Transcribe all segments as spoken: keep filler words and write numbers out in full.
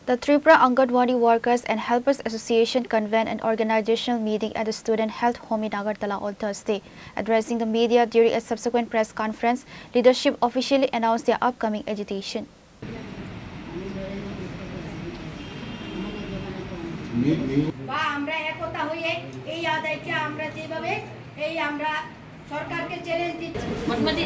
The Tripura Anganwadi Workers and Helpers Association convened an organizational meeting at the Student Health Home in Agartala on Thursday. Addressing the media during a subsequent press conference, leadership officially announced their upcoming agitation. বা আমরা একতা হয়ে এই আদায়টা আমরা যেভাবে এই আমরা সরকারকে চ্যালেঞ্জ দিচ্ছি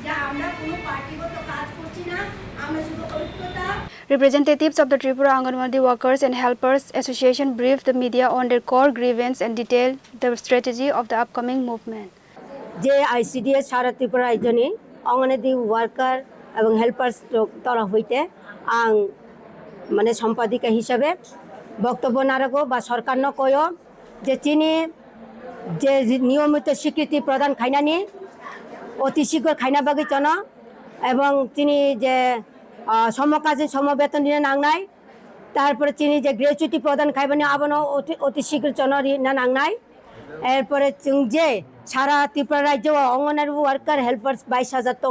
যে আমরা কোনো পার্টিগত কাজ করছি না, আমরা শুধু ঐক্যতা Representatives of the Tripura Anganwadi Workers and Helpers Association briefed the media on their core grievance and detailed the strategy of the upcoming movement. যে আইসিডিএস সারা ত্রিপুরা রাজ্যনি অঙ্গনাদি ওয়ার্কার এবং হেল্পার্স তরফ হইতে আং মানে সম্পাদিকা হিসাবে বক্তব্য নারগো বা সরকারনো কয়ো যে চিনি যে নিয়মিত স্বীকৃতি প্রদান খাইনানি অতি শীঘ্র খাইনা বাগি চনো এবং চিনি যে সমকাজীন সমবেতন দিনে নাংনাই তারপরে চিনি যে গ্র্যাচুইটি প্রদান খাইবানি আবনো অতি শীঘ্র চনো রিনা নাংনাই এরপরে চুং যে সারা ত্রিপুরা রাজ্য অঙ্গনারি ওয়ার্কার হেল্পার্স বাইশ হাজার দো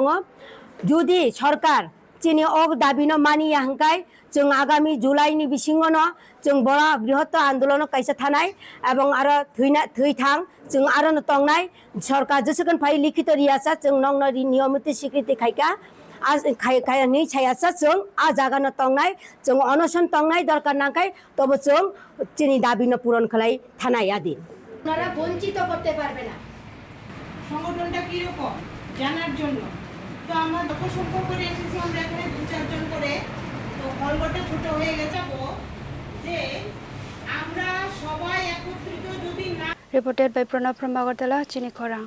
যদি সরকার চিনি অগ দাবিনো মানিয়া হংকাই চুং আগামী জুলাইনি বিসিঙ্গনো চুং বড় বৃহত্তর আন্দোলন কাইসা থানাই এবং আরো থুইনা থুই থাং চুং আরো নো tongnai সরকার যেসেকন ফাই লিখিত রিয়াসা চুং নংনো নিয়মিত স্বীকৃতি খাইকা খাইনি ছায়াসা চুং আ জাগানো tongnai চুং অনশন tongnai দরকার নাংকাই তবু চুং চিনি দাবিনো পূরণ খালাই থানাই আদি। ওনারা বঞ্চিত করতে পারবে না। সংগঠনটা কিরকম জানার জন্য। তো আমরা যত সম্ভব করে এসেছি আমরা এখানে দু চারজন করে। তো হলঘরটা ছোট হয়ে গেছে। যে আমরা সবাই একত্রিত যদি না Reported by Pranab from Agartala, Chini Khorang.